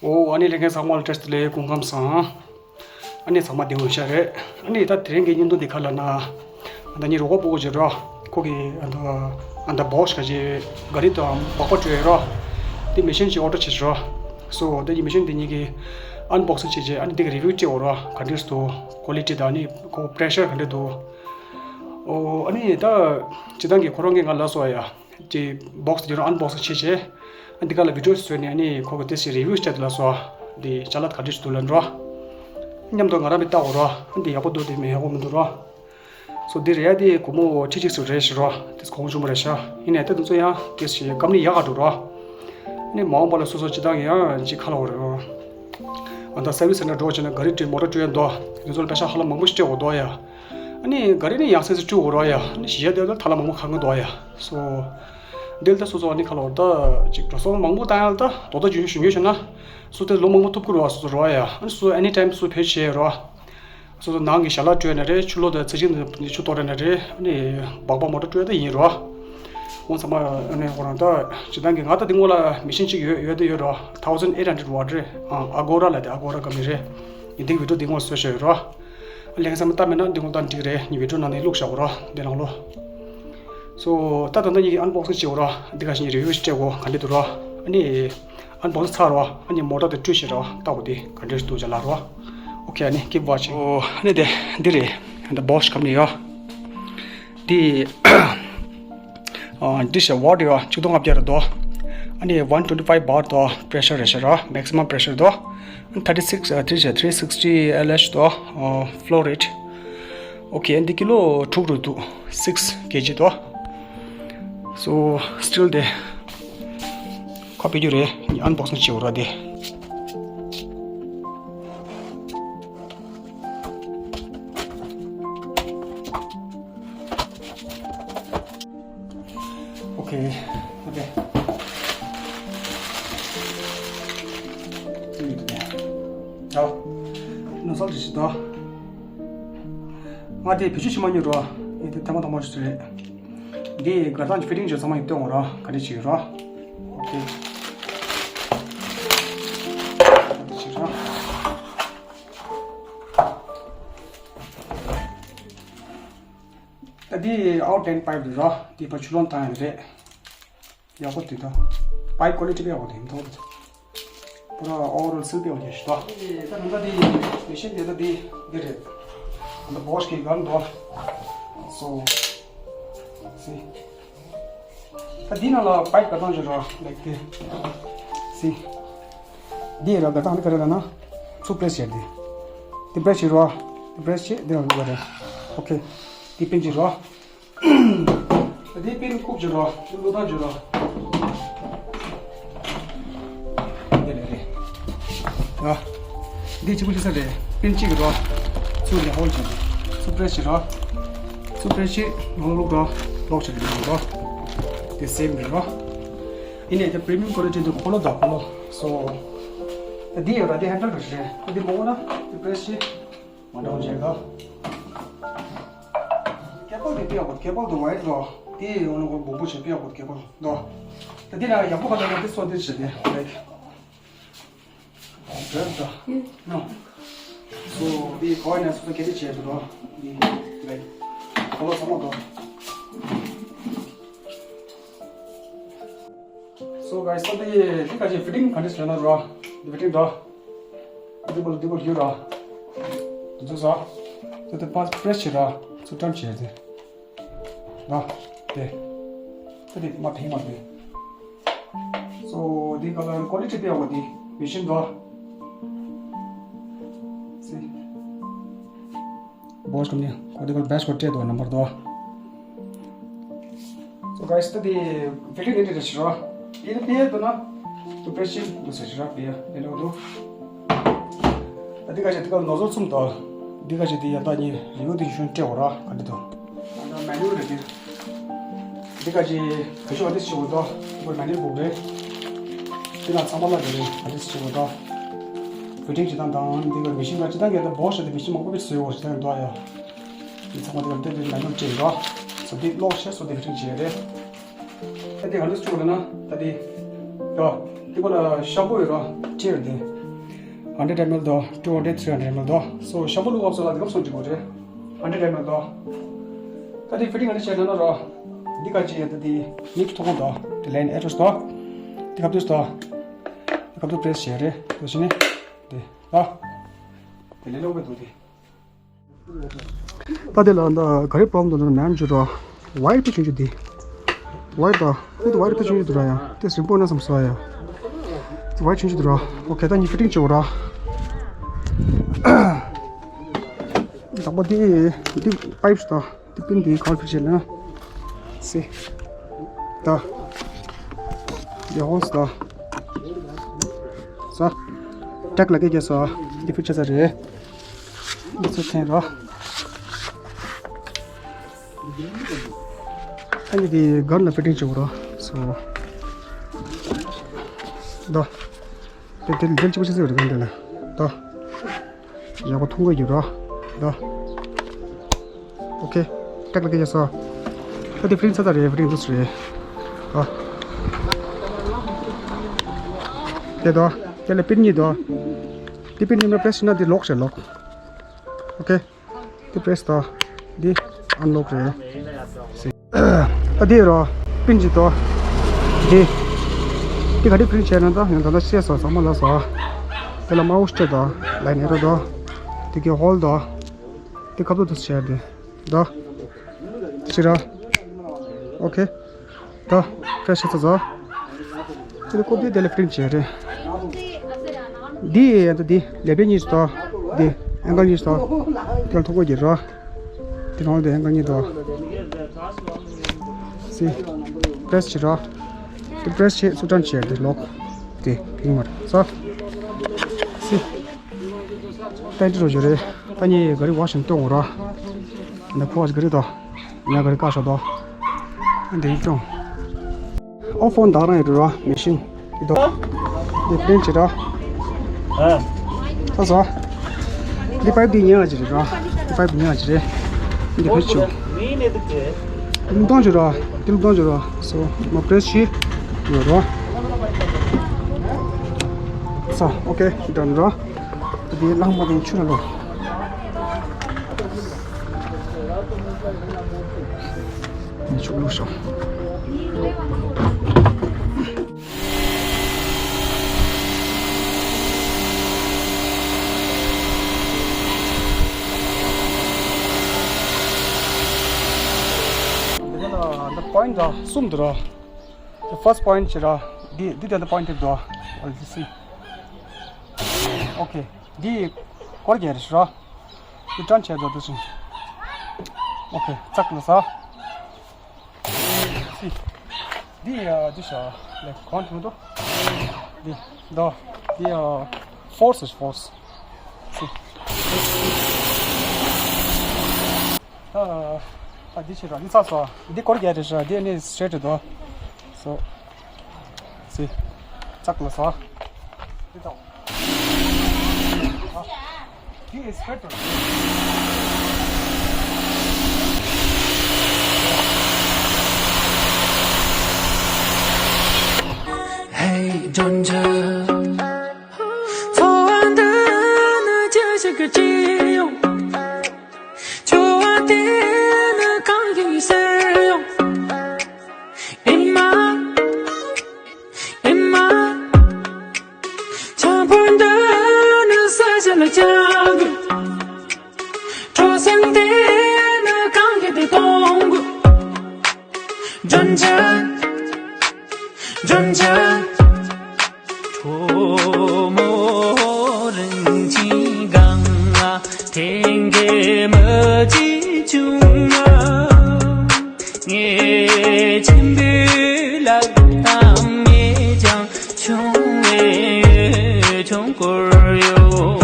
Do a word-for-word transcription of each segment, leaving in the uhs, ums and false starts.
ཨོ་ཨ་ནི་ལྷན་རྒྱས་ཚང་མ་ལ་བཀྲ་ཤིས་བདེ་ལེགས། སྐུ་ཁམས་བཟང་། ཨ་ནི་ཚང་མ་བདེ་པོ་ཡིན་ཤག་རེད། ཨ་ནི་ད་དེ་རིང་གི་བརྙན་ཐུང་འདི་ག་ལབ་ན། ཨ་ད་ངའི་རོགས་པ་སྤུ་གུ་ཅིག་རོ། ཁོ་གིས་ཨ་ད་ཨ་ད་བོ་ཤི་ག་ཅིག་ག་རི་དང་སྦག་སྦག་སྤྲོད་ཡོད་རོ། དེ་མེ་ཤིན་ཅིག་ཨོ་ཌར་བྱས་རོ། སོ་དེ་གི་མེ་ཤིན་དེ་གཉིས་ཀྱི་ཨན་བོག་སིང་བྱས་རྗེས་ཨ་ནི་དེ་གི་རི་བིའུ་སྤྲད་འོ་རོ། ག་འདྲས་འདུག་ཀོ་ལི་ཊི་དང་ཨ་ནི་ཁོ་པེ་རེ་ཤར་ག་འདྲས་འདུག་ཨོ་ཨ་ནི་ད་སྤྱིར་བཏང་གི་ཁོ་རང་གིས་ང་ལབ་སོང་ཡ། ཀྱི་བོག་སི་དེ་རང་ཨན་བོག་སིང་བྱས་བྱས། ཨ་འདི་ག་ལ་བི་ཌིའོ་བཟོས་ནས་ཨ་ནི་ཁོ་གི་དེ་སི་རི་བིའུ་བྱས་ཏེ་ལ་སོ། འདི་ཅ་ལག་ག་འདྲ་ཞིག་འདུག་ལབ་འགྲོ། མཉམ་དུ་ང་རང་མི་ལྟ་འོ་རོ། ཨ་འདི་ཡག་པོ་འདུག་འདི་མི་ཡག་པོ་མི་འདུག་རོ། སོ་འདི་རེད་ཡ། འདི་སྒོར་མོ་ཁྲི་གཅིག་ཙམ་རེད་ཤག་རོ། དེ་གོང་ཆུང་མ་རེད་ཤག་ཡིན་ནའི་ད་དེ་ཚོ་ཡང་དེ་སི་སྐམ་ནི་ཡག་ག་འགྲོ་རོ། ཨ་ནི་མ་འོངས་པ་ལ་སོ་སོ་སྤྱིར་བཏང་ཡང་ཅིག་ཁ་ལ་འོ་རེད་རོ། ཨ་ད་སར་བི་སི་སེན་ཊར་འགྲོ་བྱས་ན་ག་རི་སྤྲོད་མོ་ཊ་སྤྲོད་ཡ་འདུག་དེ་ཚོ་ལ་པེ་ཤ་ཧ་ལམ་མང་པོ་ཞིག་སྤྲད་འོ་འདུག་ཡ། ཨ་ནི་ག་རི་ནི་ཡང་སེ་སེ་བཅུག་འོ་རོ་ཡ། ཨ་ནི་གཞི་ཡ་དེ་ལ་ཐ་ལ་མང་པོ་ཁ་ངོ་འདུག་ཡ། སོ། འདི་ལ་ད་སོ་སོ་ཨ་ནི་ཁ་ལོ་ད་ཅིག་འགྲོ་སོང་མང་པོ་བཏང་ཡ་ལ་ད་དོ་ད་རྒྱུན་ཞུ་རྒྱུ་བྱས་ན། སོ་ད་ལོ་མང་པོ་ཐུབ་ཀྱི་རོ། སོ་སོ་རོ་ཡ། ཨ་ནི་སོ་ཨེ་ནི་ཊའིམ་སོ་བེད་སྤྱད་རོ། སོ་སོ་ནང་གི་ཞལ་ལག་སྤྲོད་ན་རེད། ཆུ་ལོག་དང་ཚེ་ཆིང་དང་ཆུ་གཏོར་ན་རེད། ཨ་ནི་སྦག་སྦག་མོ་ཊ་སྤྲོད་ད་ཡིན་རོ། འོ་ཚང་མ་ཨ་ནི་ཁོ་རང་ད་སྤྱིར་བཏང་གི་ང་ད་འདི་སྔོན་ལ་མེ་ཤིན་གཅིག་ཡོད་ཡོད་དེ་ཡོད་རོ། ཐའུ་ཟན་ཨེཊ་ཧན་ཌེཌ་ཝཊ་རེད། ཨ་ཨ་གོ་ར་ལ་དེ་ཨ་གོ་ར་ཀམ་པ་ནི་རེད། ཡིན་དེ་བི་ཌིའོ་འདི་སྔོན་བཟོས་བཞག་ཡོད་རོ། ལྷན་རྒྱས་ཚང་མ་ལྟ་མེད་ན་འདི་སྔོན་བཏང་འགྲིག་རེད། ངས་བི་ཌིའོ་ནང་ནས་བླུགས་བཞག་གོ་རོ། འདི་ནང་ལོ། སོ་ད་ད་ལྟ་ངས་ཨན་བོག་སིང་བྱེད་གོ་རོ། འདི་ག་ཞིག་རི་བིའུ་ཞིག་སྤྲད་གོ། ག་འདྲ་འདུག་རོ། ཨ་ནི་ཨན་བོག་སིང་ཚར་རོ། ཨ་ནི་མོ་ཊ་དེ་བཀྲུས་བྱས་རོ། ལྟ་གོ་དེ་ག་འདྲ་འདུག་ཅ་ལག་རོ། ཨོ་ཁེ། ཨ་ནི་keep watching. ཨོ་ཨ་ནི་དེ་འདི་རེད། ད་བོ་ཤི་ཀམ་པ་ནི་ཡོ། འདི། ཨ་འདི་ཤ་ཝཊ་ཡོ་ཆིག་སྟོང་ལྔ་བརྒྱ་རེད་དོ། ཨ་ནི་one twenty five bar དོ། པེ་རེ་ཤར་རེད་ཤག་རོ། maximum pressure དོ། ཨ་ནི་thirty six ཨ་three three sixty L H དོ། ཨ་flow rate. ཨོ་ཁེ། ཨ་འདི་ཀི་ལོ་དྲུག་རུ་འདུག six K G དོ། So still དེ་ཁ་ཕྱེ་རྒྱུ་རེད། ཨན་བོག་སིང་བྱེད་འོ་ར་དེ། ཨོ་ཁེ། ཨོ་ཁེ། ཨ་ནི་སོ་ལ་ཞིག་དོ། ང་དེ་བེད་སྤྱོད་བྱེད་མ་མྱོང་རོ། ཨེ་དེ་ཐེངས་མ་དང་པོ་ཞིག་རེད། འདི་དགར་སྟངས་ཀྱི་ཕི་ཊིང་ཅིག་ཚང་མ་ཡིན་སྟོན་འོ་རོ། ག་འདྲ་ཞིག་རོ། ཨོ་ཁེ། ག་འདྲ་ཞིག་རོ། ད་འདི་ཨའུཊ་ལེན་པའིབ་རེད་རོ། འདི་ཕར་ཆུ་ལོག་བཏང་ཡ་རེད། ཡག་པོ་འདུག་ད། པའིབ་ཀོ་ལི་ཊི་དཔེ་ཡག་པོ་འདུག་མཐོང་གི་འདུག་པུ་ར་ཨོ་ཝར་ཨོལ་སིལ་དཔེ་ཡག་པོ་ཞིག་འདུག་ད་ད་ལྟ་འདི་མེ་ཤིན་དེ་ད་འདི་འདི་རེད། ད་བོ་ཤི་གི་གང་འདུག་སོ་སི། ད་འདི་ནང་ལ་པའིབ་ག་ཚང་ཞིག་རོ། ལའིཀ་དེ་སི། འདི་ར་ག་ཚང་འདི་ག་རེ་ལབ་ན། ཚུར་པེ་རེ་སི་བྱས་ཏེ། འདི་པེ་རེ་སི་བྱེད་རོ། འདི་པེ་རེ་སི་བྱེད། འདི་ལ་འདུག་ག་རེད། ཨོ་ཁེ། འདི་པིན་བྱེད་རོ། ད་འདི་པིན་ཀུབ་བྱེད་རོ། འདི་བླུག་སྟངས་བྱེད་རོ། འདི་ལས་རེད། ད་འདི་གཅིག་པུ་ལྷི་ས་རེད། པིན་གཅིག་གི་རོ། ཚུར་ནས་ཧོལ་བྱེད་རོ། ཚུར་པེ་རེ་སི་བྱེད་རོ། ཚུར་པེ་རེ་སི་བྱེད། ལོག་ལོག་རོ། ལོག་བྱེད་རོ། འདི་སེམ་རེད་རོ། ཡིན་ནའི་ད་པི་རི་མི་ཡམ་ཀོ་ལི་ཊི་འདི་འཁོར་ལོ་དང་འཁོར་ལོ། སོ། ད་འདི་ཡོད་ར། འདི་ཧན་ཌལ་རེད། ད་འདི་མོ་ན་འདི་པེ་རེ་སི་བྱེད། མ་འདྲ་བ་བྱས་ད། ཀེ་བལ་དེ་དཔེ་ཡག་པོ། ཀེ་བལ་དེ་ཝའེར་དོ། དེ་ཡོང་ན་གོ་སྦོམ་པོ་བྱས། དཔེ་ཡག་པོ་ཀེ་བལ་དོ། ད་དེ་ན་ཡག་པོ་ག་ལ་ཡོད་དེ་སོ་དེ་བྱས་ཏེ་ལའིཀ་བྲེལ་དོ། ནོ། སོ་དེ་གོ་ནས་སོ་སོ་གལ་ཆེ་བྱས་དོ། དེ་ལའིཀ་ཁོ་ལོ་ཚང་མ་དོ། So guys, so དེ་དེ་ག་ཅིག་ཕི་ཊིང་ག་འདྲ་བྱས་ན་རོ། དེ་ཕི་ཊིང་དོ། དེ་བོ་དེ་བོ་ཡོད་རོ། དེ་ཚོ་ས། དེ་དེ་པ་པེ་རེ་སི་བྱེད་རོ། ཚུར་ཊརན་བྱས་ཏེ། རོ། དེ། དེ་དེ་མ་ཕིང་མ་ཕིང་། So དེ་ག་ལ་ཀོ་ལི་ཊི་དཔེ་ཡག་པོ་དེ་མེ་ཤིན་དོ། སི། བོ་ཤི་ཀམ་པ་ནི་ཁོ་དེ་ག་ལ་བེ་སི་ཊི་ཀོ་ཊི་དོ་ནམ་བར་དོ། So guys, ད་དེ་ཕི་ཊིང་འདི་འདྲ་ཞིག་རོ། ཨི་ར་པི་ཡ་དོ་ན་དུ་པེ་ཤིན་དུ་ཟེར་ཞིག་རོ། པི་ཡ་ཨེ་ནོ་དུ། ད་འདི་ག་ཅིག་འདི་ག་ནོ་ཛལ་གསུམ་དོ། འདི་ག་ཅིག་འདི་ཡ་ད་ནི་རི་བོ་དེ་ཤུན་སྤྲད་འོ་ར་ག་འདི་དོ། ཨ་ད་མེ་ནུ་ཨལ་རེད་དེ། འདི་ག་ཅིག་ག་ཤོ་ཨ་དེ་ཞིག་འོ་དོ། འོ་མེ་ནུ་ཨལ་བུག་རེད། འདི་ལ་ཚང་མ་ལ་རེད་རེད། ཨ་དེ་ཞིག་འོ་དོ། ཕི་ཊིང་ཅི་དང་དང་འདི་ག་མེ་ཤིན་ག་ཅི་དང་ག་ད་བོ་ཤི་དེ་མེ་ཤིན་མང་པོ་བེད་སྤྱོད་འོ་ཞིག་དང་དོ་ཡ། འདི་ཚང་མ་འདི་ག་འདི་འདི་ནང་ནང་བྲིས་རོ། སོ་འདི་ཀློག་ཤེས་སོ་འདི་བྲིས་བྱས་རེད། ད་འདི་ག་འདྲ་བྱུང་རེད་ན་ད་འདི། ཡ། འདི་ག་ལ་ཤམ་པུ་ཡོད་རོ། ཁྲིལ་འདི། Hundred M L དོ། Two hundred, three hundred M L དོ། སོ་ཤམ་པུ་བླུགས་སྐབས་སུ་ལ་འདི་སྐབས་སོང་ཅིག་དགོས་རེད། Hundred M L དོ། ད་དེ་ཕི་ཊིང་ཨ་ནི་བྱས་ན་ན་རོ། འདི་ག་ཅི་ཡ་ད་དེ་མིག་ཐོག་ཁོངས་དོ། དེ་ལན་ཨེ་ཊོས་དོ། དེ་ཁ་ཐུག་དོ། དེ་ཁ་ཐུག་པི་རེ་སི་བྱས་རེད། དོ་ཤི་ནི། དེ་ད། དེ་ལས་ལོག་པའི་དོ་དེ། ད་དེ་ལ་ད་ག་རེ་པོ་རོབ་ལེམ་འདུག་ན་མེམ་ཅུ་ར། ཝའེར་དེ་ཆུང་ཆུང་དེ། ཝའེར་ད། ཁོ་དེ་ཝའེར་དེ་ཆུང་ཆུང་དུ་ར་ཡ། དེ་སིམ་པོ་ན་སམ་སོ་ཡ། དེ་ཝའེར་ཆུང་ཆུང་དུ་ར། ཨོ་ཁེ། ད་ནི་ཕི་ཊིང་བྱེད་འོ་ར། དང་པོ་དེ་དེ་པའིབ་ད། དེ་པིན་དེ་ག་རེ་ཕི་ཊིང་བྱེད་ན། སི། ད། དེ་ཧོལ་ད། ས། ཊེག་ལ་ཀེ་ཀེ་ས། དེ་ཕི་ཊིང་བྱེད་ས་རེད། འདི་ཚོ་འཐེན་རོགས། ཨ་ནི་དེ་གན་ལ་ཕི་ཊིང་བྱེད་དགོས་རོགས། སོ། ད། དེ་དེ་འདི་གཅིག་པོ་ཆེ་ཟེར་རེད་གན་དེ་ལ། ད། ཡག་པོ་མཐོང་གི་ཡོད་རོགས། ད། ཨོ་ཁེ། ཊེག་ལ་ཀེ་ཀེ་ས། ད་དེ་ཕི་ཊིང་ཚར་ཚར་རེད། ཕི་ཊིང་འདུག་སེ་རེད། ད། དེ་ད། དེ་ལ་པིན་གཉིས་ད། དེ་པིན་གཉིས་མ་པི་རེ་སི་བྱས་ན་དེ་ལོག་བྱས་ལོག། ཨོ་ཁེ། དེ་པི་རེ་སི་ད། འདི་ཨན་ལོག་རེད། ཨ་དེ་རོ། པིན་གཅིག་ད། འདི། འདི་ག་འདྲ་པི་རེ་སི་བྱས་ན་ད་ཡང་ད་ལྟ་ཤེས་སོ་ཚང་མ་ལ་སོ། དེ་ལ་མའོ་སི་ཊེ་ད། ལའིན་ཨེ་རོ་ད། དེ་གི་ཧོལ་ད། དེ་ཁ་ཐུག་ཏུ་བྱས་ཏེ། ད། ཤི་ར། ཨོ་ཁེ། ད། ཕི་རེ་སི་ཆ་ཚ་ཚ། ཅི་ལ་ཀོ་པི་དེ་ལ་པི་རིན་ཊི་བྱས་རེད། འདི་ཡ་ད་འདི་ལེབ་ཡ་གཉིས་སུ་ད། འདི་ཨེང་གལ་གཉིས་སུ་ད། དེ་ལ་ཐོག་གོ་གྱིས་ར། དེ་ནང་ལ་དེ་ཨེང་གལ་གཉིས་ད། སི། པི་རེ་སི་བྱེད་ར། དེ་པི་རེ་སི་བྱེད་སུ་ཊན་བྱས་དེ་ལོག་དེ་ཕིང་མར་ས། སི། ཏན་ཏི་རོ་བཞུ་རེད། ད་ངས་ག་རི་ཝ་ཤིང་སྟོན་འོ་ར། ན་ཁོ་བ་ག་རི་དོ། ང་ག་རི་ཀ་ཤོ་དོ། འདི་སྟོན། ཨོ་ཕོན་ད་རང་ཡོད་ར་མེ་ཤིན། འདི་དོ། འདི་པི་རིན་ཊི་ར། ཨ། ད་ཟོ། འདི་པའིབ་འདི་ཉེ་བ་ཅི་རེད་ར། འདི་པའིབ་ཉེ་བ་ཅི་རེད། འདི་བེད་ཆུ། འདི་གཏོང་ཆུ་ར། འདི་གཏོང་ཆུ་ར། སོ། མ་པི་རེ་སི་ཤི། ཡོད་ར། ས། ཨོ་ཁེ། ཌན་ར། དེ་ལྷག་མ་དེ་ཆུ་ལ་ལོ། ཆུ་ལོ་ཤོག་འདི་ག་ལ་འདི་པོ་ཡིན་ཊི་གསུམ་འདུག་ར། The first point ཅི་ར། འདི་འདི་དེ་འདི་པོ་ཡིན་ཊི་འདུག་ཨོ་ལི་སི། ཨོ་ཁེ། འདི་སྐོར་རྒྱག་རེད་ཤི་ར། འདི་ཊརན་བྱས་འདུག་འདུག་ཅིང་། ཨོ་ཁེ། ཙག་ལ་ས། སི། འདི་ཡ་འདི་ཤ་ལེ་གོང་ཐུང་དུ། འདི་འདི་འདི་ཡ་ཕོར་སི་ཕོར་སི། སི། ད་ད་འདི་ཤི་ར་འདི་ཚ་སོ། འདི་སྐོར་རྒྱག་རེད་ཤི་ར། འདི་ནི་སི་ཊེ་ཊི་དུ། སོ། སི། ཙག་ལ་ས། འདི་དང་། འདི་ཨིན་སི་པེག་ཊར། Hey, Georgia. འཚོ་བ་འདི་ནི་ཅི་ཞིག་གི་སྤྱི་ཡོང་། འཚོ་བ་དེ་ནི་གང་ཡིན་ཟེར་ཡོང་། ཨེ་མ། ཨེ་མ། ཆང་ཕོར་འདི་ནི་ས་ཆ་ལ་བཅག་དགོས། གྲོ་སེམས་དེ་ནི་གང་གི་དེ་གཏོང་དགོས། འཇོན་ཆ། འཇོན་ཆ། གྲོ་མོ་རིན་ཆེན་གང་ལ་དེང་གི་མི་གཅིག་བྱུང་ན། ངའི་ཆེན་པོའི་ལག་གཏམ་མེད་ཀྱང་ཆུང་བའི་ཆུང་སྐོར་ཡོད།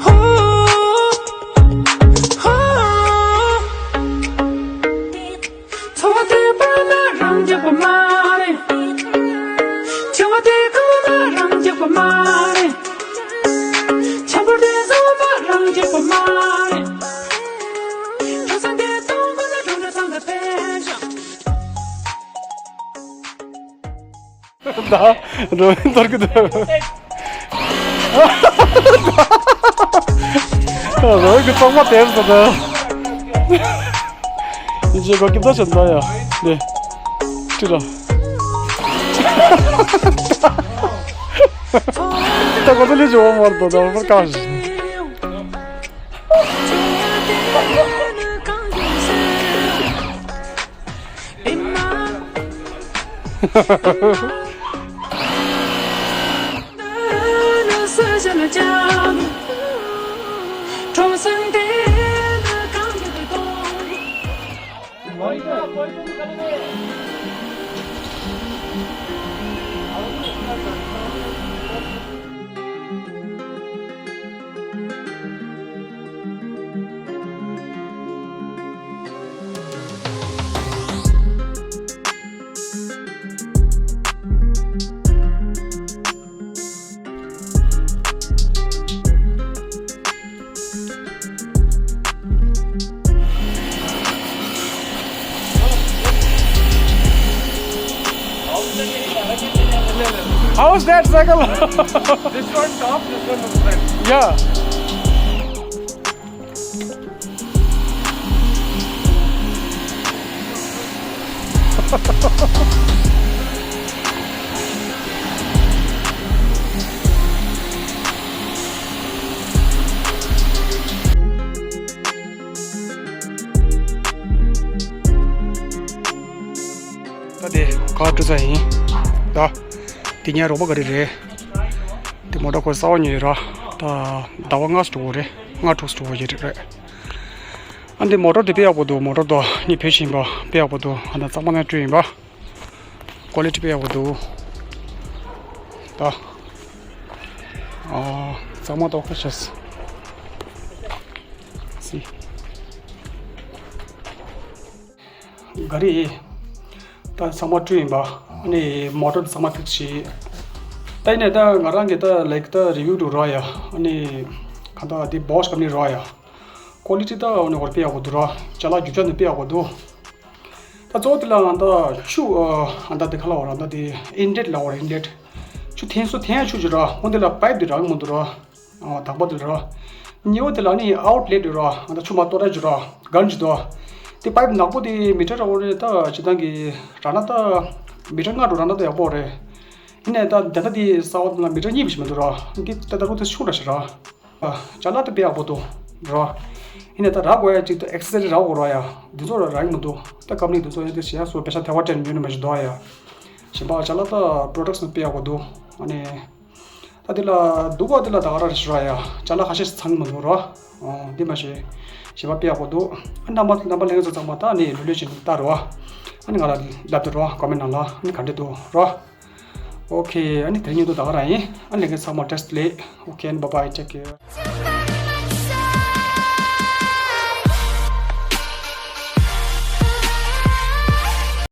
ཧོ། ཧོ། འཚོ་བ་དེ་པ་ལ་རང་རྒྱག་པ་མ་རེད། འཚོ་བ་དེ་ཁོ་ན་རང་རྒྱག་པ་མ་རེད། ཆང་ཕོར་དེ་བཟོ་བ་རང་རྒྱག་པ་མ་རེད། གྲོ་སེམས་དེ་གཏོང་དགོས་ན་གྲོང་ཁྱེར་ཚང་ག་ཕེབས་ཤོག་ད་རོ་ཡིན་ཐོར་གི་འདུག་རོགས་ཀྱི་གཙང་མ་དེར་ཟ་ད། ཡིན་ཅེ་གོ་སྐྱིབ་ད་ཆེན་ད་ཡ། ནེ། ཁྲི་ར། ད་གོ་ད་ལི་ཅི་འོ་མར་ད་ད་མར་ཀ་ཞིག How's that cycle? This one top, this one looks like. Yeah. ད་དེ་ག་འགྲོ་ས་ཡིན། ད་དེ་ཉལ་རོགས་པ་ག་རེ་རེད། དེ་མོ་ཊ་ཁོ་ས་བ་ཉོས་ཡོད་ར། ད་ཟླ་བ་ལྔ་ཙམ་འགྲོ་གི་རེད། ལྔ་དྲུག་ཙམ་འགྲོ་གི་རེད། ཨ་འདི་མོ་ཊ་དེ་དཔེ་ཡག་པོ་འདུག་མོ་ཊ་དོ་ནི་བེད་ཤིང་པ་དཔེ་ཡག་པོ་འདུག་ཨ་ད་གཙང་མ་ནས་སྤྲོད་ཡིན་པ། ཀོ་ལི་ཊི་དཔེ་ཡག་པོ་འདུག་ད་ཨ་གཙང་མ་དོ་ཁ་ཤས་སི། ག་རེ། ད་ཚང་མ་སྤྲོད་ཡིན་པ། ཨ་ནི་མོ་ཊ་ཚང་མ་ཕིག་སི་བྱས། ད་ཡིན་ནའི་ད་ང་རང་གི་ད་ལེག་ད་རི་ཝིའུ་འགྲོ་ར་ཡ། ཨ་ནི་གང་ད་འདི་བོ་ཤི་ཀམ་ནི་ར་ཡ། ཀོ་ལི་ཊི་ད་ཨ་ནི་ཧོར་དཔེ་ཡག་པོ་འདུག་ར། ཅ་ལག་རྒྱུ་ཆ་ནི་དཔེ་ཡག་པོ་འདུག་ད་གཙོ་བོ་དེ་ལ་ང་ད་ཆུ་ཨ་ད་དེ་ག་ལ་བ་ར་ད་དེ་ཨིན་ལེཊ་ལ་བ་ར་ཨིན་ལེཊ། ཆུ་འཐེན་སོ་འཐེན་ཆུ་ཅིག་ར། འོ་འདི་ལ་པའིབ་དེ་རག་གི་མི་འདུག་ར། ཨ་དང་པོ་དེ་ར། གཉིས་པ་དེ་ལ་ནི་ཨའུཊ་ལེཊ་ཡོད་ར། ཨ་ད་ཆུ་མ་གཏོར་ར་ཅིག་ར། གན་ཅིག་འདུག་དེ་པའིབ་ནག་པོ་དེ་མི་ཊར་འོ་རེ་ད་སྤྱིར་བཏང་གི་རག་ན་ད་མི་ཊར་ལྔ་དྲུག་རག་ན་ད་ཡག་པོ་རེད། ཡིན་ནའི་ད་ད་ལྟ་དེ་གསར་པ་དེ་ལ་མི་ཊར་གཉིས་པ་ཞིག་མི་འདུག་ར། འདི་ད་ད་རུང་དེ་ཆུང་ར་ཞིག་ར། ཨ་ཅ་ལག་དེ་དཔེ་ཡག་པོ་འདུག་ར། ཡིན་ནའི་ད་རག་དགོས་ཡ་ཅིག་ད་ཨེག་སེ་སི་རི་རག་དགོས་ར་ཡ། འདི་ཚོ་ར་རག་གི་མི་འདུག་ད་ཀམ་ནི་འདི་ཚོ་ཡ་དེ་ཞེ་ཡ་སོ་པེ་ཤ་ཐེ་བ་ཅན་ཉོས་ནི་མ་ཞིག་འདུག་ཡ། གཞན་པ་ཅ་ལག་ད་པྲོ་ཌག་སི་དཔེ་ཡག་པོ་འདུག་ཨ་ནི། ད་དེ་ལ་སྡུག་པ་དེ་ལ་ད་ག་ར་རེ་ཞུ་ར་ཡ། ཅ་ལག་ཁ་ཤས་ཚང་མི་འདུག་ར། ཨོ་འདི་མ་ཤེས། ཞེ་པོ་དཔེ་ཡག་པོ་འདུག་ཨ་རྣམ་པ་རྣམ་པ་ལྷན་རྒྱས་ཚོ་ཚང་མ་ད་ནི་ལོ་ལོ་ཞིག་ལྟ་རོ། ཨ་ནི་ང་ལ་ལབ་དུ་རོ། ཀོ་མེན་ནང་ལ་ཨ་ནི་ག་འདྲ་འདུག་རོ། ཨོ་ཁེ། ཨ་ནི་དེ་རིང་ཉིན་དུ་ད་ག་ར་ཡིན། ཨ་ནི་ལྷན་རྒྱས་ཚང་མ་བཀྲ་ཤིས་བདེ་ལེགས། ཨོ་ཁེ། ཨ་ནི་བྷའི་བྷའི། ཊེག་ཀེར།